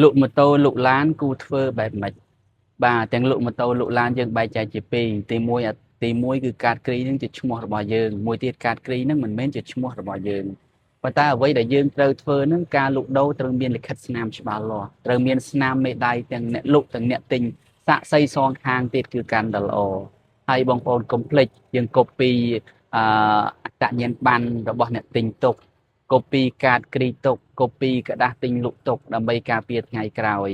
លក់ម៉ូតូលក់ឡានគូធ្វើបែបម៉េចបាទទាំងលក់ម៉ូតូលក់ឡានយើងបែងចែកជាពីរទី1ទី1គឺកាតគ្រីនឹងជាឈ្មោះរបស់យើងមួយទៀតកាតគ្រីនឹងមិនមែនជាឈ្មោះរបស់យើងប៉ុន្តែអ្វីដែលយើងត្រូវធ្វើនឹងការលក់ដូរត្រូវមានលិខិតស្នាមច្បាស់លាស់ត្រូវមានស្នាមមេដៃទាំងអ្នកលក់ទាំងអ្នកទិញសាក់សីសងខាងទៀតគឺកាន់តែល្អហើយបងប្អូនកុំភ្លេចយើងកូពីអអត្តញ្ញាណប័ណ្ណរបស់អ្នកទិញទុកកូពីកាតគ្រីទុកកូពីក្រដាសទិញលក់ទុកដើម្បីការពារថ្ងៃក្រោយ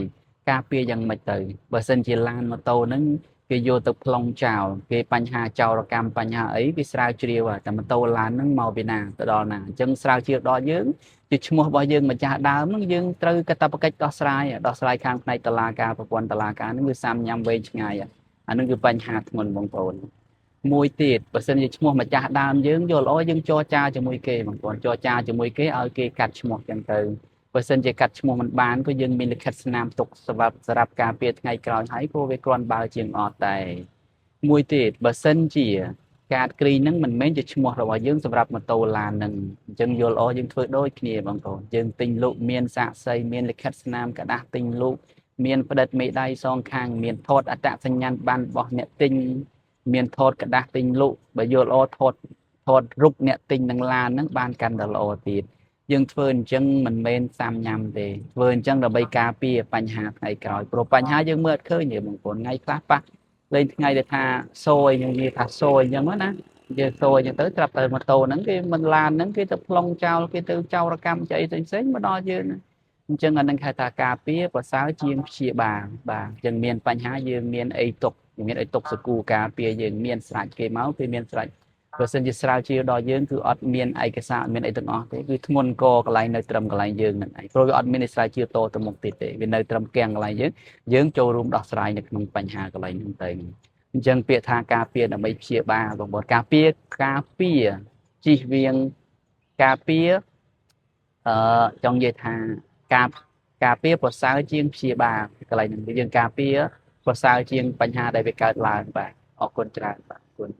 ការពារយ៉ាងម៉េចទៅបើសិនជាឡានម៉ូតូហ្នឹងគេយកទៅប្លង់ចោលគេបញ្ហាចោរកម្មបញ្ហាអីគេស្រាវជ្រាវតែម៉ូតូឡានហ្នឹងមកពីណាទៅដល់ណាអញ្ចឹងស្រាវជ្រាវដល់យើងជាឈ្មោះរបស់យើងម្ចាស់ដើមហ្នឹងយើងត្រូវកាតព្វកិច្ចដោះស្រាយដោះស្រាយខាងផ្នែកតឡាការប្រព័ន្ធតឡាការហ្នឹងវាសាំញ៉ាំវែងឆ្ងាយអាហ្នឹងគឺបញ្ហាធ្ងន់បងប្អូនមួយទៀតបើសិនជាឈ្មោះម្ចាស់ដើមយើងយល់ល្អយើងចរចាជាមួយគេបងប្អូនចរចាជាមួយគេឲ្យគេកាត់ឈ្មោះចឹងទៅបើសិនជាកាត់ឈ្មោះមិនបានក៏យើងមានលិខិតស្នាមទុកសម្រាប់សម្រាប់ការពារថ្ងៃក្រោយហើយព្រោះវាគ្រាន់បើជាងអត់តែមួយទៀតបើសិនជាកាតគ្រីហ្នឹងមិនមែនជាឈ្មោះរបស់យើងសម្រាប់ម៉ូតូឡានហ្នឹងអញ្ចឹងយល់ល្អយើងធ្វើដូចគ្នាបងប្អូនយើងទិញលក់មានសាក្សីមានលិខិតស្នាមក្រដាសទិញលក់មានផ្ដិតមេដៃសងខាងមានថតអត្តសញ្ញាណប័ណ្ណរបស់អ្នកទិញមានថតក្រដាសទិញលក់បើយល់ល្អថតថតរូបអ្នកទិញនឹងឡានហ្នឹងបានកាន់តែល្អទៀតយើងធ្វើអញ្ចឹងមិនមែនសាំញ៉ាំទេធ្វើអញ្ចឹងដើម្បីការពារបញ្ហាថ្ងៃក្រោយព្រោះបញ្ហាយើងមើលអត់ឃើញទេបងប្អូនថ្ងៃខ្លះប៉ះលេងថ្ងៃដែលថាសយយើងនិយាយថាសយអញ្ចឹងណាយើងសយអញ្ចឹងទៅត្រាប់តែម៉ូតូហ្នឹងគេមិនឡានហ្នឹងគេទៅប្លង់ចោលគេទៅចោរកម្មចីផ្សេងៗមកដល់យើងអញ្ចឹងអានឹងហៅថាការពារប្រសើរជាងព្យាបាលបាទអញ្ចឹងមានបញ្ហាយើងមានអីទុកមានអីទុកសកូការពារយើងមានស្រាច់គេមកគេមានស្រាច់បើសិនជាស្រាវជ្រាវដល់យើងគឺអត់មានឯកសារអត់មានអីទាំងអស់ទេគឺធ្ងន់កកន្លែងនៅត្រឹមកន្លែងយើងហ្នឹងឯងព្រោះវាអត់មានស្រាវជ្រាវតទៅមុខទៀតទេវានៅត្រឹមកៀងកន្លែងយើងយើងចូលរួមដោះស្រាយនៅក្នុងបញ្ហាកន្លែងហ្នឹងទៅអញ្ចឹងពាក្យថាការពារដើម្បីព្យាបាលបងប្អូនការពារការពារជិះវៀងការពារអឺចង់និយាយថាការការពារប្រសើរជាងព្យាបាលកន្លែងហ្នឹងយើងការពារប្រសើរជាងបញ្ហាដែលវាកើតឡើងបាទអរគុណច្រើនបាទអរគុណ។